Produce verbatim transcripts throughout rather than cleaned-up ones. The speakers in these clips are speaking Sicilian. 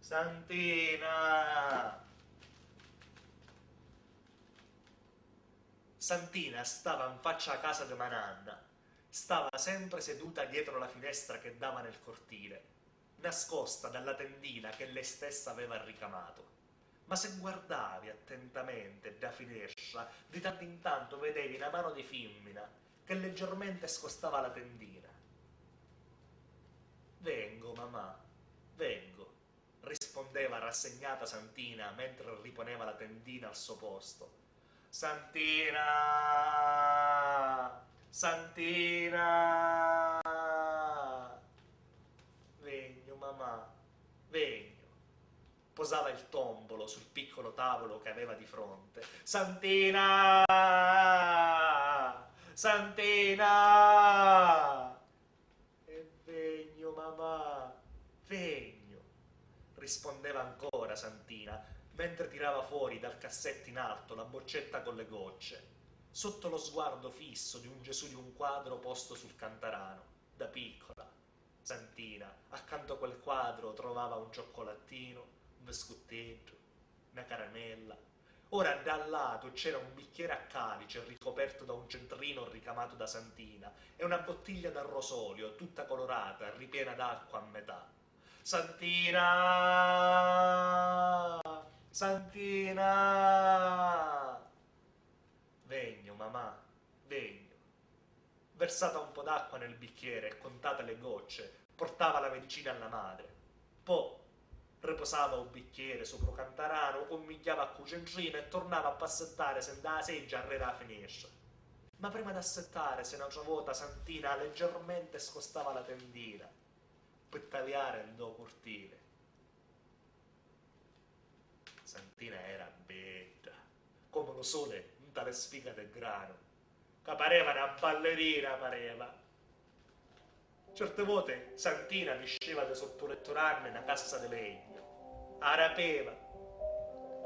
Santina! Santina stava 'n faccia a casa di mananna. Stava sempre seduta dietro la finestra che dava nel cortile, nascosta dalla tendina che lei stessa aveva ricamato. Ma se guardavi attentamente dda finestra, di tanto in tanto vedevi na mano di fimmina che leggermente scostava la tendina. Vengo, mamà, vengo, rispondeva rassegnata Santina mentre riponeva la tendina al suo posto. Santina! Santina! Vegnu, mamà, vegnu. Posava il tombolo sul piccolo tavolo che aveva di fronte. Santina! Santina! E vegnu, mamà, vegnu, rispondeva ancora Santina, mentre tirava fuori dal cassetto in alto la boccetta con le gocce, sotto lo sguardo fisso di un Gesù di un quadro posto sul cantarano. Da piccola, Santina, accanto a quel quadro, trovava un cioccolattino, un biscutteddu, na caramella. Ora da lato c'era un bicchiere a calice ricoperto da un centrino ricamato da Santina e una bottiglia da rosolio tutta colorata, ripiena d'acqua a metà. Santina! Santina! Vegnu, mamà, vegnu. Versata un po' d'acqua nel bicchiere e contate le gocce, portava la medicina alla madre. Po' riposava u bicchiere sopra u cantaranu, u cummigghiava a cu centrina e tornava a passettarisi nda seggia arrera a finestra. Ma prima d'assittarisi n'autra vota Santina leggermente scostava la tendina pi taliari ndo curtili. Santina era bedda, comu lu suli nta li spica di granu, ca pareva na ballerina, pareva. Certi voti Santina nisciva di sottu lettu ranni na cassa di legnu, a rapeva,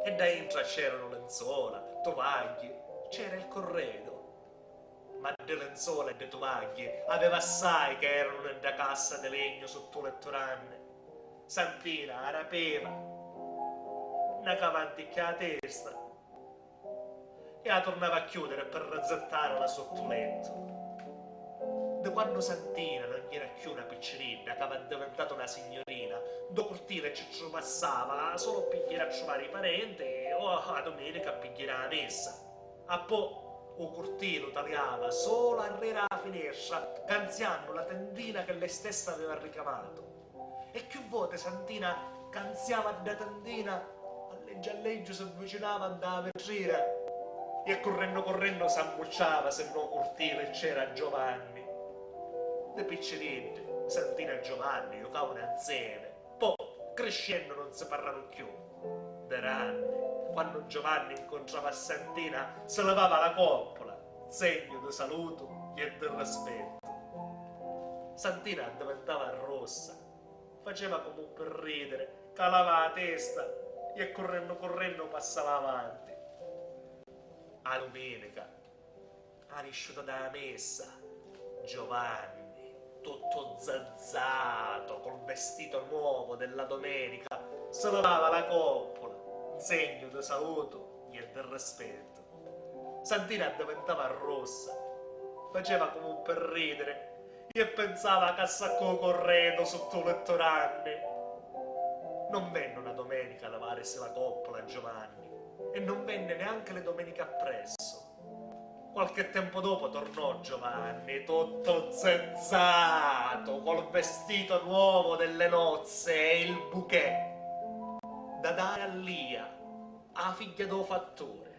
e dda intra c'eranu lenzola, tuvagghi, c'era il corredo. Ma di lenzola e di tuvagghi aveva assai che eranu nta cassa di legnu sottu lettu ranni. Santina a rapeva, na cava anticchia a testa e a turnava a chiudiri pi rizittarila sottu lettu. Di quannu Santina non era cchiù na picciridda, ca aveva addivintatu na signurina, ndo curtili ci truvassava sulu pi jiri a truvari i parenti o a duminica pi jiri a missa. Appò u curtili u taliava sulu arrera a finestra, canziannu la tendina che lei stessa aveva ricamatu. E cchiù voti Santina canziava dda tendina, alleggiu alleggiu si vicinava nta a vitrina e currennu currennu s'ammucciava si nno curtili c'era Giovanni. Di picciriddi, Santina e Giovanni jucavanu anzemi. Po', criscennu, non si parraru cchiù. Di ranni, quannu Giovanni ncuntrava a Santina, si livava la coppula, segnu di salutu e di rispettu. Santina addivintava rossa, faceva comu pi ridiri, calava a testa e currennu currennu passava avanti. A duminica, a nisciuta da a messa, Giovanni, tuttu zazzatu, col vestito nuovo della domenica, si livava la coppula, in segnu di salutu e di rispettu. Santina addivintava rossa, faceva comu pi ridiri e pinsava ca s'accucurretu sottu u lettu ranni. Non venne una domenica a livarisi la coppula a Giovanni e non venne neanche le domeniche appresso. Qualche tempo dopo tornò Giovanni, tutto zezzato, col vestito nuovo delle nozze e il bouquet da dare a Lia, a figlia do fattore.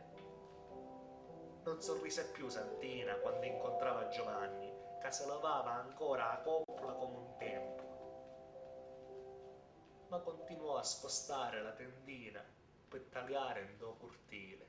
Non sorrise più Santina quando incontrava Giovanni, ca se lavava ancora a coppola come un tempo. Ma continuò a scostare la tendina per tagliare ndo curtile.